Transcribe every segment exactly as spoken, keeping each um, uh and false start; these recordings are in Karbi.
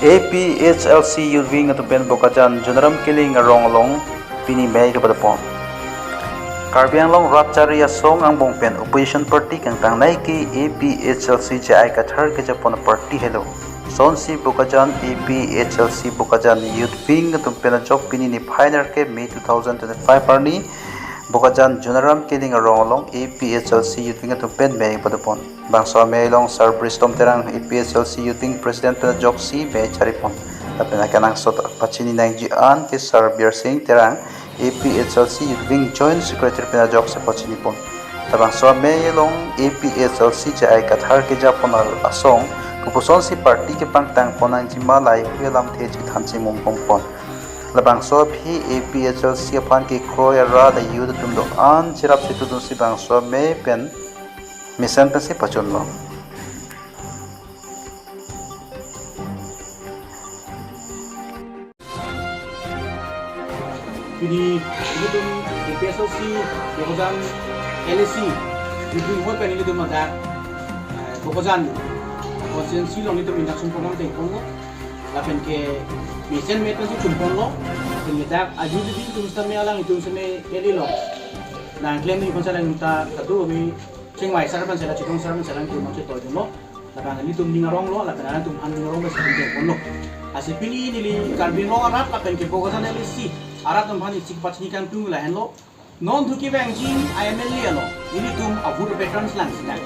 A P H L C Youth Wing atum pen Bokajan Jonaram Killing arong along pini mei kepadopon. Karbi Anglong rat chari asong angbong pen opposition party kangtangnei ke A P H L C J I Kathar kejapon party helo. Sonsi Bokajan A P H L C Bokajan Youth Wing atum pen ajok pini niphai nerkep May two thousand twenty-five arni Bokajan Jonaram Killing arong along A P H L C Youth Wing atum pen mei padopon. Bangso amei along Sar Bristom Terang, A P H L C Youth Wing President pen ajoksi mei charipon. Lapen akenangsot pachini nangji an ke Sar Birsing Terang, A P H L C Youth Wing Joint Secretary pen ajoksi pachinipon. Labangso amei along A P H L C J I Kathar kejapon asong kopusonsi party kepangtangpon nangjima lahei alamthe chethan chimum pompon. Labangso aphi A P H L C aphan kekroi arat a-youth atum do-an cherap chetudunsi bangso amei pen mesen pensi pachunlo. Pini ilitum A P H L C Bokajan L A C Youth Wing ahoi pen ilitum ladak, eh, Bokajan constituency along ilitum induction program tengponlo. Lapen ke mesen mesen si chunponlo. Lapen ke dak a-youth ilitum sitame alangtum sitame L A lo. Nangklem ni konsa alangtum ta kado kami Chingmai Sar pen sela Chitong Sar pen sela ilitum mangsi toidunlo. Labang ilitum ning aronglo, lapen alangtum an ning arong besi ilitum ponlo. Lasi pini neli Karbi Anglong arat lapen ke Bokajan L A C arat atum aphan isi pachini kangtung lahenlo. Nonthu kevangji a-M L A along ilitum a-vote patterns langsinang.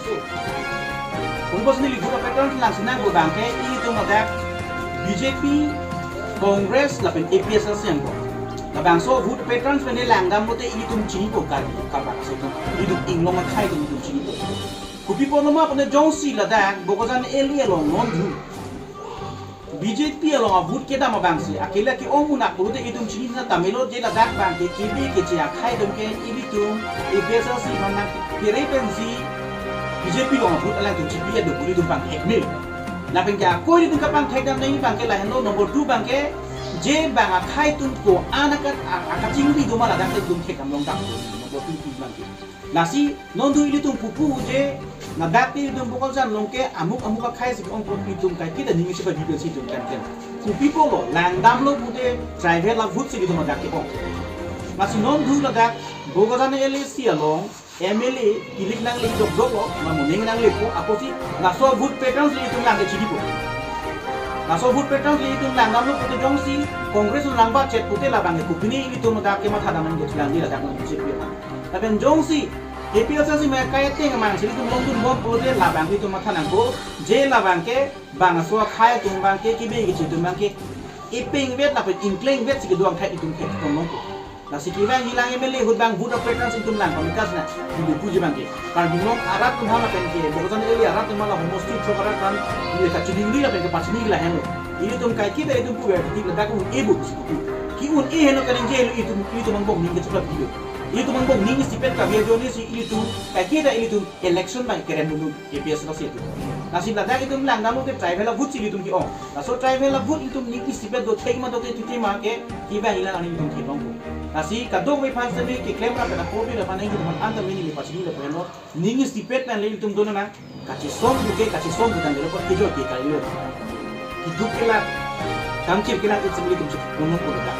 Kopi apotsi neli vote patterns langsinang pu abangke ilitum ladak B J P, Congress lapen A P H L C angbong. Labangso vote patterns pen langdam lote ilitum chinipo, Karbi Karbi aso atum, ilitum inglong akhai atum ilitum chinipo. Kopi apotlo ma pune jongsi ladak Bokajan L A along nonthu B J P along a-vote kedam abangsi akela ke-ong un-ak pulote itum chinina tamelo je ladak abangke kebi keche akhai atum ke ilitum A P H L C aphan nangkere pensi B J P along a-vote alangtum chipi ado pu ilitum pangthek me. Lapen ke ako ilitum kapangthek dam nangji abangke lahenlo, number two abangke je bang akhai atum ko-an akat a-, akachingri do ma ladak ilitum thekdam longdam, number two pu abangke. Lasi nonthu ilitum pupu je ladak ilitum Bokajan along ke amuk amuk akhai si ke-ong pu ilitum kaiketa ning isi padi pensi itum kan kan. Kopi apotlo langdamlo pute tribal a-vote si ilitum ladak ke-ong. Lasi nonthu ladak Bokajan L A C along M L A kilik nangle dokdoklo, ma moning nanglepo, apotsi laso vote patterns ilitum lang ke chinipo. Laso vote patterns ilitum langdamlo pute jongsi Congress langbat chet pute labang ke kopine ilitum ladak ke matha dam nangji, chelang di ladak nang B J P aphan. Lapen jongsi A P H L C si mei akai ateng amang si ilitum longdunbom pulote labang ilitum matha nangpo, je labang ke bang aso akhai atum abangke kebi keche atum abangke ipengvet lapen ingklengvet si kedo angthai itum thekdam longpo. Lasi kevangji lang M L A ahut abang vote patterns itum lang pamikas na, itum puji abangke Karbi Anglong arat atum aphan lapen ke Bokajan L A arat atum aphan la homosti throk arat aphan ili kachidingri lapen kepachini lahenlo. Ilitum kaiketa itum puver ti ladak un-e pu si pu. Ke-un-e henlo kaningje lo itum, itum angbong ning kechoklat bilo. Itum angbong ning isipet kabi ajoine si ilitum kaiketa ilitum election abang kerem dulu A P H L C atum. Lasi ladak itum langdamlo ke tribal a-vote si ilitum ke-ong. Laso tribal a-vote itum ning isipet do thek ma do ke titi ma ke kevangji lang arni itum theklongpo. Lasi kadokave aphan sitame keklem ra pen akopi ra aphan itum anta mini le pachini le peno. Ning isipet pen le itum do nang kachesong pu ke kachesong pu tanglo apot kejoi ke kalilo. Keduk kelak, kamchir kelak isi ilitum chik kono kono dak.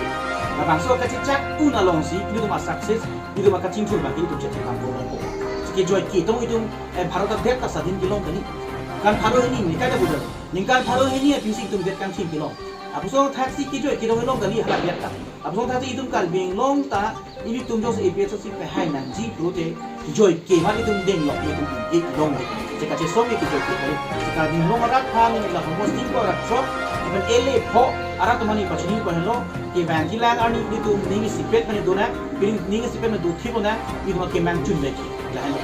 Labangso kachechak un alongsi ilitum a-success, ilitum akachingthur abang ilitum chethek kam kono kono. Kejoi ke tong itum, eh, Bharat adet ta sadhin kelong kali. Kan pharo hini ningkan ta budar. Ningkan pharo hini aphi si itum det kangthim kelong. Apusong thaksi kejoi kedong kelong kali hala det ta. Apusong thaksi itum Karbi Anglong ta ilitum jongsi A P H L C pehai nangji pulote kejoi ke ma itum denglo, itum un-e kelong. Che kachesong ke kejoi ke kali. Che Karbi Anglong arat aphan ili la homosti throk arat throk, even L A pho arat atum aphan pachini ko henlo, kevangji lang arni ilitum ning isipet pen do nang, ning isipet pen do thip nang, itum kemang chun lagi. Lahenlo.